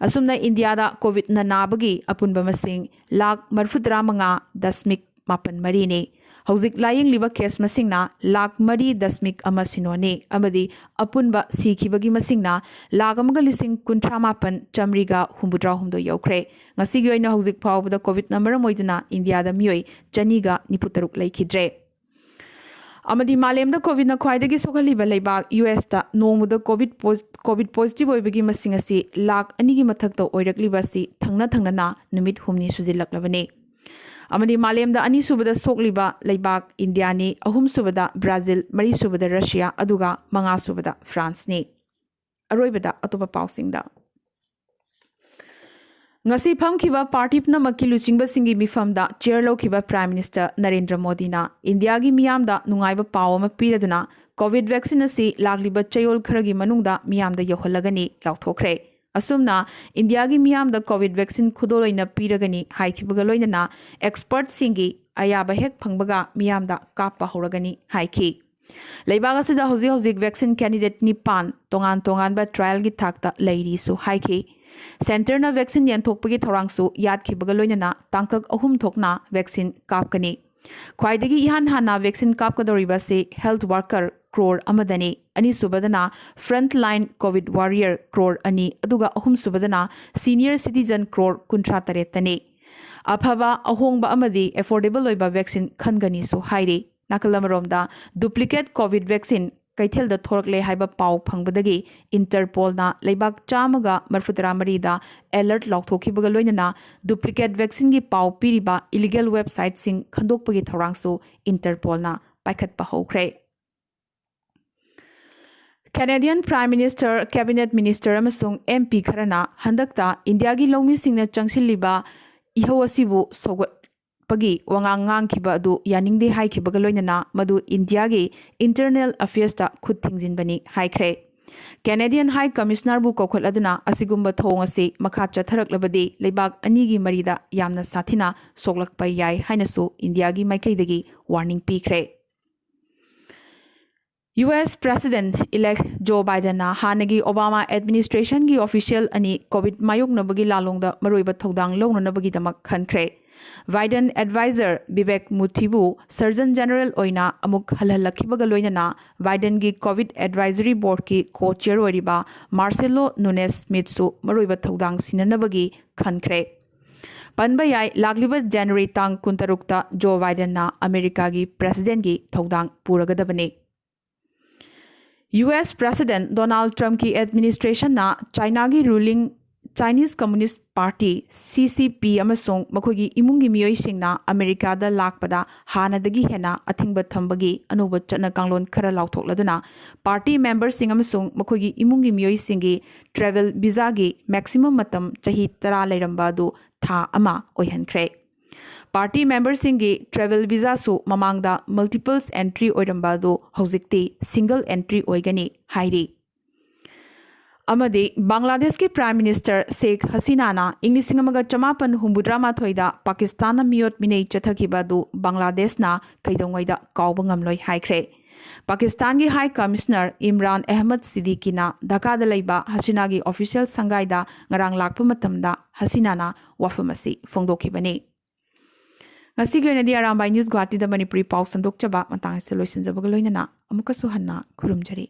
ꯑꯁꯨꯝꯅ ꯏꯟꯗꯤꯌꯥꯗ COVIDꯅ ꯅꯥꯕꯒꯤ ꯑꯄꯨꯟꯕ ꯃꯁꯤꯡ ꯂꯥꯈ ꯃꯔꯐꯨ ꯇꯔꯥ ꯃꯉꯥ ꯗꯁꯃꯤꯛ ꯃꯥꯄꯟ ꯃꯔꯤꯅꯤ꯫ ꯍꯧꯖꯤꯛ ꯂꯥꯌꯦꯡꯂꯤꯕ case ꯃꯁꯤꯡꯅ ꯂꯥꯈ ꯃꯔꯤ ꯗꯁꯃꯤꯛ ꯑꯃ ꯁꯤꯅꯣꯅꯤ, ꯑꯃꯗꯤ ꯑꯄꯨꯟꯕ ꯁꯤꯈꯤꯕꯒꯤ ꯃꯁꯤꯡꯅ ꯂꯥꯈ ꯑꯃꯒ ꯂꯤꯁꯤꯡ ꯀꯨꯟꯊ꯭ꯔꯥ ꯃꯥꯄꯟ ꯆꯥꯃꯔꯤꯒ ꯍꯨꯝꯐꯨꯇꯔꯥ ꯍꯨꯝꯗꯣꯏ ꯌꯧꯈ꯭ꯔꯦ꯫ ꯉꯁꯤꯒꯤ ꯑꯣꯏꯅ ꯍꯧꯖꯤꯛ ꯐꯥꯎꯕꯗ COVIDꯅ ꯃꯔꯝ ꯑꯣꯏꯗꯨꯅ ꯏꯟꯗꯤꯌꯥꯗ ꯃꯤꯑꯣꯏ ꯆꯅꯤꯒ ꯅꯤꯐꯨ ꯇꯔꯨꯛ ꯂꯩꯈꯤꯗ꯭ꯔꯦ꯫ ꯑꯃꯗꯤ ꯃꯥꯂꯦꯝꯗ ꯀꯣꯚꯤꯗꯅ ꯈ꯭ꯋꯥꯏꯗꯒꯤ ꯁꯣꯛꯍꯜꯂꯤꯕ ꯂꯩꯕꯥꯛ ꯌꯨ ꯑꯦꯁꯇ ꯅꯣꯡꯃꯗ ꯀꯣꯚꯤꯗ ꯄꯣꯁ-, ꯀꯣꯚꯤꯗ ꯄꯣꯖꯤꯇꯤꯚ ꯑꯣꯏꯕꯒꯤ ꯃꯁꯤꯡ ꯑꯁꯤ ꯂꯥꯈ ꯑꯅꯤꯒꯤ ꯃꯊꯛꯇ ꯑꯣꯏꯔꯛꯂꯤꯕ ꯑꯁꯤ ꯊꯪꯅ ꯊꯪꯅꯅ ꯅꯨꯃꯤꯠ ꯍꯨꯝꯅꯤ ꯁꯨꯖꯤꯜꯂꯛꯂꯕꯅꯤ꯫ ꯑꯃꯗꯤ ꯃꯥꯂꯦꯝꯗ ꯑꯅꯤꯁꯨꯕꯗ ꯁꯣꯛꯂꯤꯕ ꯂꯩꯕꯥꯛ ꯏꯟꯗꯤꯌꯥꯅꯤ, ꯑꯍꯨꯝꯁꯨꯕꯗ ꯕ꯭ꯔꯥꯖꯤꯜ, ꯃꯔꯤꯁꯨꯕꯗ ꯔꯁꯤꯌꯥ, ꯑꯗꯨꯒ ꯃꯉꯥꯁꯨꯕꯗ ꯐ꯭ꯔꯥꯟꯁꯅꯤ꯫ ꯑꯔꯣꯏꯕꯗ ꯑꯇꯣꯞꯄ ꯄꯥꯎꯁꯤꯡꯗ꯫ ꯉꯁꯤ ꯐꯝꯈꯤꯕ ꯄꯥꯔꯇꯤ ꯄꯨꯝꯅꯃꯛꯀꯤ ꯂꯨꯆꯤꯡꯕꯁꯤꯡꯒꯤ ꯃꯤꯐꯝꯗ ꯆꯤꯌꯔ ꯂꯧꯈꯤꯕ ꯄ꯭ꯔꯥꯏꯝ ꯃꯤꯅꯤꯁꯇꯔ ꯅꯔꯦꯟꯗ꯭ꯔ ꯃꯣꯗꯤꯅ ꯏꯟꯗꯤꯌꯥꯒꯤ ꯃꯤꯌꯥꯝꯗ ꯅꯨꯡꯉꯥꯏꯕ ꯄꯥꯎ ꯑꯃ ꯄꯤꯔꯗꯨꯅ ꯀꯣꯚꯤꯗ ꯚꯦꯛꯁꯤꯟ ꯑꯁꯤ ꯂꯥꯛꯂꯤꯕ ꯆꯌꯣꯜ ꯈꯔꯒꯤ ꯃꯅꯨꯡꯗ ꯃꯤꯌꯥꯝꯗ ꯌꯧꯍꯜꯂꯒꯅꯤ ꯂꯥꯎꯊꯣꯛꯈ꯭ꯔꯦ꯫ ꯑꯁꯨꯝꯅ ꯏꯟꯗꯤꯌꯥꯒꯤ ꯃꯤꯌꯥꯝꯗ ꯀꯣꯚꯤꯗ ꯚꯦꯛꯁꯤꯟ ꯈꯨꯗꯣꯜ ꯑꯣꯏꯅ ꯄꯤꯔꯒꯅꯤ ꯍꯥꯏꯈꯤꯕꯒ ꯂꯣꯏꯅꯅ ꯑꯦꯛꯁꯄꯔꯠꯁꯤꯡꯒꯤ ꯑꯌꯥꯕ ꯍꯦꯛ ꯐꯪꯕꯒ ꯃꯤꯌꯥꯝꯗ ꯀꯥꯞꯄ ꯍꯧꯔꯒꯅꯤ ꯍꯥꯏꯈꯤ꯫ ꯂꯩꯕꯥꯛ ꯑꯁꯤꯗ ꯍꯧꯖꯤꯛ ꯍꯧꯖꯤꯛ ꯚꯦꯛꯁꯤꯟ ꯀꯦꯟꯗꯤꯗꯦꯠ ꯅꯤꯄꯥꯟ ꯇꯣꯉꯥꯟ ꯇꯣꯉꯥꯟꯕ ꯇ꯭ꯔꯥꯌꯦꯜꯒꯤ ꯊꯥꯛꯇ ꯂꯩꯔꯤꯁꯨ ꯍꯥꯏꯈꯤ꯫ ꯁꯦꯟꯇꯔꯅ ꯚꯦꯛꯁꯤꯟ ꯌꯦꯟꯊꯣꯛꯄꯒꯤ ꯊꯧꯔꯥꯡꯁꯨ ꯌꯥꯠꯈꯤꯕꯒ ꯂꯣꯏꯅꯅ ꯇꯥꯡꯀꯛ ꯑꯍꯨꯝ ꯊꯣꯛꯅ ꯚꯦꯛꯁꯤꯟ ꯀꯥꯞꯀꯅꯤ꯫ ꯈ꯭ꯋꯥꯏꯗꯒꯤ ꯏꯍꯥꯟ ꯍꯥꯟꯅ ꯚꯦꯛꯁꯤꯟ ꯀꯥꯞꯀꯗꯧꯔꯤꯕ ꯑꯁꯤ ꯍꯦꯜꯊ ꯋꯥꯔꯀꯔ ꯀ꯭ꯔꯣꯔ ꯑꯃꯗꯅꯤ꯫ ꯑꯅꯤꯁꯨꯕꯗꯅ front line Covid warrior crore ꯑꯅꯤ, ꯑꯗꯨꯒ ꯑꯍꯨꯝꯁꯨꯕꯗꯅ ꯁꯤꯅꯤꯌꯔ ꯁꯤꯇꯤꯖꯟ ꯀ꯭ꯔꯣꯔ ꯀꯨꯟꯊ꯭ꯔꯥ ꯇꯔꯦꯠꯇꯅꯤ꯫ ꯑꯐꯕ, ꯑꯍꯣꯡꯕ ꯑꯃꯗꯤ ꯑꯦꯐꯣꯔꯗꯦꯕꯜ ꯑꯣꯏꯕ ꯚꯦꯛꯁꯤꯟ ꯈꯟꯒꯅꯤꯁꯨ ꯍꯥꯏꯔꯤ꯫ ꯅꯥꯀꯜ ꯑꯃꯔꯣꯝꯗ, ꯗꯨꯄ꯭ꯂꯤꯀꯦꯠ ꯀꯣꯚꯤꯗ ꯚꯦꯛꯁꯤꯟ ꯀꯩꯊꯦꯜꯗ ꯊꯣꯔꯛꯂꯦ ꯍꯥꯏꯕ ꯄꯥꯎ ꯐꯪꯕꯗꯒꯤ ꯏꯟꯇꯔꯄꯣꯜꯅ ꯂꯩꯕꯥꯛ ꯆꯥꯝꯃꯒ ꯃꯔꯤꯐꯨꯇꯔꯥ ꯃꯔꯤꯗ ꯑꯦꯂꯔꯠ ꯂꯥꯎꯊꯣꯛꯈꯤꯕꯒ ꯂꯣꯏꯅꯅ ꯗꯨꯄ꯭ꯂꯤꯀꯦꯠ ꯚꯦꯛꯁꯤꯟꯒꯤ ꯄꯥꯎ ꯄꯤꯔꯤꯕ ꯏꯂꯤꯒꯦꯜ ꯋꯦꯕꯁꯥꯏꯠꯁꯤꯡ ꯈꯟꯗꯣꯛꯄꯒꯤ ꯊꯧꯔꯥꯡꯁꯨ ꯏꯟꯇꯔꯄꯣꯜꯅ ꯄꯥꯏꯈꯠꯄ ꯍꯧꯈ꯭ꯔꯦ꯫ ꯀꯦꯅꯦꯗꯤꯌꯟ ꯄ꯭ꯔꯥꯏꯝ ꯃꯤꯅꯤꯁꯇꯔ, ꯀꯦꯕꯤꯅꯦꯠ ꯃꯤꯅꯤꯁꯇꯔ ꯑꯃꯁꯨꯡ ꯑꯦꯝ ꯄꯤ ꯈꯔꯅ ꯍꯟꯗꯛꯇ ꯏꯟꯗꯤꯌꯥꯒꯤ ꯂꯧꯃꯤꯁꯤꯡꯅ ꯆꯪꯁꯤꯜꯂꯤꯕ ꯏꯍꯧ ꯑꯁꯤꯕꯨ ꯁꯧꯒꯠꯄꯒꯤ ꯋꯥꯉꯥꯡ ꯉꯥꯡꯈꯤꯕ ꯑꯗꯨ ꯌꯥꯅꯤꯡꯗꯦ ꯍꯥꯏꯈꯤꯕꯒ ꯂꯣꯏꯅꯅ ꯃꯗꯨ ꯏꯟꯗꯤꯌꯥꯒꯤ ꯏꯟꯇꯔꯅꯦꯜ ꯑꯐꯤꯌꯔꯁꯇ ꯈꯨꯠ ꯊꯤꯡꯖꯤꯟꯕꯅꯤ ꯍꯥꯏꯈ꯭ꯔꯦ꯫ ꯀꯦꯅꯦꯗꯤꯌꯟ ꯍꯥꯏ ꯀꯃꯤꯁꯅꯔꯕꯨ ꯀꯧꯈꯠꯂꯗꯨꯅ ꯑꯁꯤꯒꯨꯝꯕ ꯊꯧꯑꯣꯡ ꯑꯁꯤ ꯃꯈꯥ ꯆꯠꯊꯔꯛꯂꯕꯗꯤ ꯂꯩꯕꯥꯛ ꯑꯅꯤꯒꯤ ꯃꯔꯤꯗ ꯌꯥꯝꯅ ꯁꯥꯊꯤꯅ ꯁꯣꯛꯂꯛꯄ ꯌꯥꯏ ꯍꯥꯏꯅꯁꯨ ꯏꯟꯗꯤꯌꯥꯒꯤ ꯃꯥꯏꯀꯩꯗꯒꯤ ꯋꯥꯔꯅꯤꯡ ꯄꯤꯈ꯭ꯔꯦ꯫ ꯌꯨ ꯑꯦꯁ ꯄ꯭ꯔꯦꯁꯤꯗꯦꯟꯠ ꯏꯂꯦꯛ ꯖꯣ ꯕꯥꯏꯗꯟꯅ ꯍꯥꯟꯅꯒꯤ ꯑꯣꯕꯥꯃꯥ ꯑꯦꯗꯃꯤꯅꯤꯁꯇ꯭ꯔꯦꯁꯟꯒꯤ ꯑꯣꯐꯤꯁꯤꯌꯦꯜ ꯑꯅꯤ ꯀꯣꯚꯤꯗ ꯃꯥꯌꯣꯛꯅꯕꯒꯤ ꯂꯥꯂꯣꯡꯗ ꯃꯔꯨꯑꯣꯏꯕ ꯊꯧꯗꯥꯡ ꯂꯧꯅꯅꯕꯒꯤꯗꯃꯛ ꯈꯟꯈ꯭ꯔꯦ꯫ ꯕꯥꯏꯗꯟ ꯑꯦꯗꯚꯥꯏꯖꯔ ꯕꯤꯕꯦꯛ ꯃꯨꯊꯤꯕꯨ ꯁꯔꯖꯟ ꯖꯦꯅꯔꯦꯜ ꯑꯣꯏꯅ ꯑꯃꯨꯛ ꯍꯜꯍꯜꯂꯛꯈꯤꯕꯒ ꯂꯣꯏꯅꯅ ꯕꯥꯏꯗꯟꯒꯤ ꯀꯣꯚꯤꯗ ꯑꯦꯗꯚꯥꯏꯖꯔꯤ ꯕꯣꯔꯗꯀꯤ ꯀꯣ ꯆꯤꯌꯔ ꯑꯣꯏꯔꯤꯕ ꯃꯥꯔꯁꯦꯂꯣ ꯅꯨꯅꯦꯁ ꯁ꯭ꯃꯤꯊꯁꯨ ꯃꯔꯨꯑꯣꯏꯕ ꯊꯧꯗꯥꯡ ꯁꯤꯟꯅꯅꯕꯒꯤ ꯈꯟꯈ꯭ꯔꯦ꯫ ꯄꯟꯕ ꯌꯥꯏ, ꯂꯥꯛꯂꯤꯕ ꯖꯅꯋꯥꯔꯤ ꯇꯥꯡ ꯀꯨꯟꯇꯔꯨꯛꯇ ꯖꯣ ꯕꯥꯏꯗꯟꯅ ꯑꯃꯦꯔꯤꯀꯥꯒꯤ ꯄ꯭ꯔꯦꯁꯤꯗꯦꯟꯠꯀꯤ ꯊꯧꯗꯥꯡ ꯄꯨꯔꯒꯗꯕꯅꯤ꯫ ꯌꯨ ꯑꯦꯁ ꯄ꯭ꯔꯦꯁꯤꯗꯦꯟꯠ ꯗꯣꯅꯥꯜꯗ ꯇ꯭ꯔꯝꯞꯀꯤ ꯑꯦꯗꯃꯤꯅꯤꯁꯇ꯭ꯔꯦꯁꯟꯅ ꯆꯥꯏꯅꯥꯒꯤ ꯔꯨꯂꯤꯡ ꯆꯥꯏꯅꯤꯁ ꯀꯝꯃ꯭ꯌꯨꯅꯤꯁ꯭ꯠ ꯄꯥꯔꯇꯤ, ꯁꯤ ꯁꯤ ꯄꯤ, ꯑꯃꯁꯨꯡ ꯃꯈꯣꯏꯒꯤ ꯏꯃꯨꯡꯒꯤ ꯃꯤꯑꯣꯏꯁꯤꯡꯅ ꯑꯃꯦꯔꯤꯀꯥꯗ ꯂꯥꯛꯄꯗ ꯍꯥꯟꯅꯗꯒꯤ ꯍꯦꯟꯅ ꯑꯊꯤꯡꯕ ꯊꯝꯕꯒꯤ ꯑꯅꯧꯕ ꯆꯠꯅ ꯀꯥꯡꯂꯣꯟ ꯈꯔ ꯂꯥꯎꯊꯣꯛꯂꯗꯨꯅ, ꯄꯥꯔꯇꯤ ꯃꯦꯝꯕꯔꯁꯤꯡ ꯑꯃꯁꯨꯡ ꯃꯈꯣꯏꯒꯤ ꯏꯃꯨꯡꯒꯤ ꯃꯤꯑꯣꯏꯁꯤꯡꯒꯤ ꯇ꯭ꯔꯦꯚꯦꯜ ꯚꯤꯖꯥꯒꯤ ꯃꯦꯛꯁꯤꯃꯝ ꯃꯇꯝ ꯆꯍꯤ ꯇꯔꯥ ꯂꯩꯔꯝꯕ ꯑꯗꯨ ꯊꯥ ꯑꯃ ꯑꯣꯏꯍꯟꯈ꯭ꯔꯦ꯫ ꯄꯥꯔꯇꯤ ꯃꯦꯝꯕꯔꯁꯤꯡꯒꯤ ꯇ꯭ꯔꯦꯚꯦꯜ ꯚꯤꯖꯥꯁꯨ ꯃꯃꯥꯡꯗ ꯃꯜꯇꯤꯄꯜꯁ ꯑꯦꯟꯇ꯭ꯔꯤ ꯑꯣꯏꯔꯝꯕ ꯑꯗꯨ ꯍꯧꯖꯤꯛꯇꯤ ꯁꯤꯡꯒꯜ ꯑꯦꯟꯇ꯭ꯔꯤ ꯑꯣꯏꯒꯅꯤ ꯍꯥꯏꯔꯤ꯫ ꯑꯃꯗꯤ ꯕꯪꯒ꯭ꯂꯥꯗꯦꯁꯀꯤ ꯄ꯭ꯔꯥꯏꯝ ꯃꯤꯅꯤꯁꯇꯔ ꯁꯦꯈ ꯍꯁꯤꯅꯥꯅ ꯏꯪ ꯂꯤꯁꯤꯡ ꯑꯃꯒ ꯆꯃꯥꯄꯟ ꯍꯨꯝꯐꯨꯇꯔꯥ ꯃꯥꯊꯣꯏꯗ ꯄꯥꯀꯤꯁꯇꯥꯟꯅ ꯃꯤꯑꯣꯠ ꯃꯤꯅꯩ ꯆꯠꯊꯈꯤꯕ ꯑꯗꯨ ꯕꯪꯒ꯭ꯂꯥꯗꯦꯁꯅ ꯀꯩꯗꯧꯉꯩꯗ ꯀꯥꯎꯕ ꯉꯝꯂꯣꯏ ꯍꯥꯏꯈ꯭ꯔꯦ꯫ ꯄꯥꯀꯤꯁꯇꯥꯟꯒꯤ ꯍꯥꯏ ꯀꯃꯤꯁꯅꯔ ꯏꯝꯔꯥꯟ ꯑꯍꯃꯗ ꯁꯤꯗꯤꯀꯤꯅ ꯙꯥꯀꯥꯗ ꯂꯩꯕ ꯍꯁꯤꯅꯥꯒꯤ ꯑꯣꯐꯤꯁꯤꯌꯦꯜ ꯁꯪꯒꯥꯏꯗ ꯉꯔꯥꯡ ꯂꯥꯛꯄ ꯃꯇꯝꯗ ꯍꯁꯤꯅꯥꯅ ꯋꯥꯐꯝ ꯑꯁꯤ ꯐꯣꯡꯗꯣꯛꯈꯤꯕꯅꯤ꯫ ꯉꯁꯤꯒꯤ ꯑꯣꯏꯅꯗꯤ ꯑꯔꯥꯝꯕꯥꯏ ꯅ꯭ꯌꯨꯁ ꯒꯨꯋꯥꯍꯥꯇꯤꯗ ꯃꯅꯤꯄꯨꯔꯤ ꯄꯥꯎ ꯁꯟꯗꯣꯛꯆꯕ ꯃꯇꯥꯡ ꯑꯁꯤꯗ ꯂꯣꯏꯁꯤꯟꯖꯕꯒ ꯂꯣꯏꯅꯅ ꯑꯃꯨꯛꯀꯁꯨ ꯍꯟꯅ ꯈꯨꯔꯨꯝꯖꯔꯤ꯫